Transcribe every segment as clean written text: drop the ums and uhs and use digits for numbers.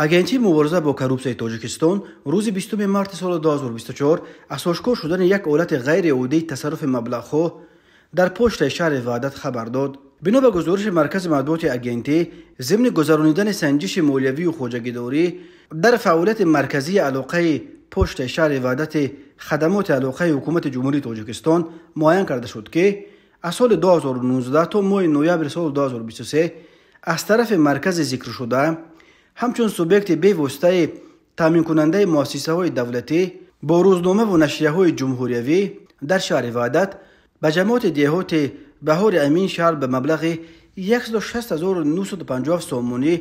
Агентии мубориза бо коррупсияи Тоҷикистон рӯзи 20 марти соли 2024 аз ошкор шудани як ҳолати ғайриоддии тасарруфи маблағҳо дар почтаи шаҳри Ваҳдат хабар дод. Бино ба гузориши Маркази матбуоти агентӣ, зимни гузаронидани санҷиши молиявию хоҷагидорӣ дар фаъолияти марказии алоқаи почтаи шаҳри Ваҳдати хадамоти алоқаи Ҳукумати Ҷумҳурии Тоҷикистон муайян карда шуд, ки аз соли 2019 то моҳи ноябри соли 2023 аз тарафи маркази зикршуда ҳамчун субъекти бевоситаи таъминкунандаи муассисаҳои давлатӣ бо рӯзномаву нашрияҳои ҷумҳуриявӣ дар шаҳри Ваҳдат ба ҷамоати деҳоти Баҳори Амин шаҳр ба маблағи 160 957 сомонӣ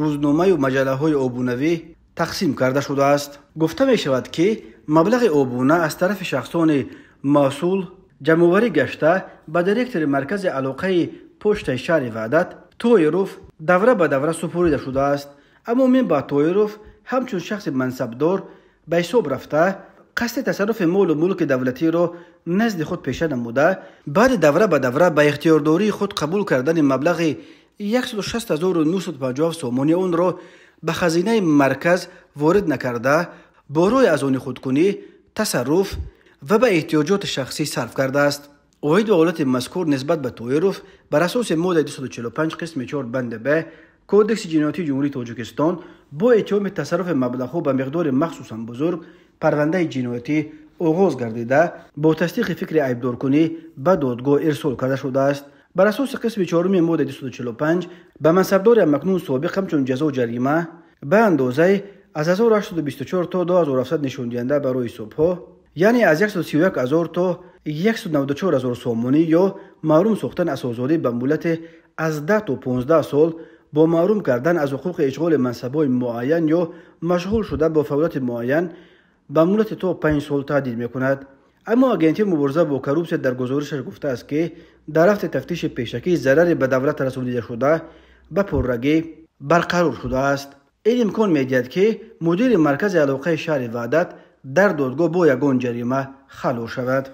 рӯзномаю маҷаллаҳои обунавӣ тақсим карда шудааст. Гуфта мешавад, ки маблағи обуна аз тарафи шахсони масъул ҷамъоварӣ гашта, ба директори маркази алоқаи почтаи шаҳри Ваҳдат Тоиров давра ба давра супорида шудааст. Аммо минбаъд Тоиров ҳамчун шахси мансабдор ба ҳисоб рафта, қасди тасарруфи молу мулки давлатиро назди худ пеша намуда, баъди давра ба давра ба ихтиёрдории худ қабул кардани маблағи 160 957 сомонӣ онро ба хазинаи марказ ворид накарда, бо роҳи аз они худкунӣ тасарруф ва ба эҳтиёҷоти шахсӣ сарф кардааст. Оид ба ҳолати мазкур нисбат ба Тоиров бар асоси моддаи 245 қисми 4 банди б Кодекси ҷиноятии Ҷумҳурии Тоҷикистон бо иттиҳоми тасарруфи маблағҳо ба миқдори махсусан бузург парвандаи ҷиноятӣ оғоз гардида, бо тасдиқи фикри айбдоркунӣ ба додгоҳ ирсол карда шудааст. Бар асоси қисми чоруми моддаи 245 ба мансабдори ҳамакнун собиқ ҳамчун ҷазо ҷарима ба андозаи аз 1824 то 2700 нишондиҳанда барои ҳисобҳо, яъне аз 131 ҳазор то 194 ҳазор сомонӣ, ё маҳрум сохтан аз озодӣ ба муҳлати аз 10 то 15 сол бо маҳрум кардан аз ҳуқуқи ишғоли мансабҳои муайян ё машғул шуда бо фаъолияти муайян ба муҳлати то 5 сол таҳдид мекунад. Аммо Агентии мубориза бо коррупсия дар гузоришаш гуфтааст, ки дар рафти тафтиши пешакӣ зарари ба давлат расонидашуда ба пуррагӣ барқарор шудааст. Ин имкон медиҳад, ки мудири маркази алоқаи шаҳри Ваҳдат дар додгоҳ бо ягон ҷарима халос шавад.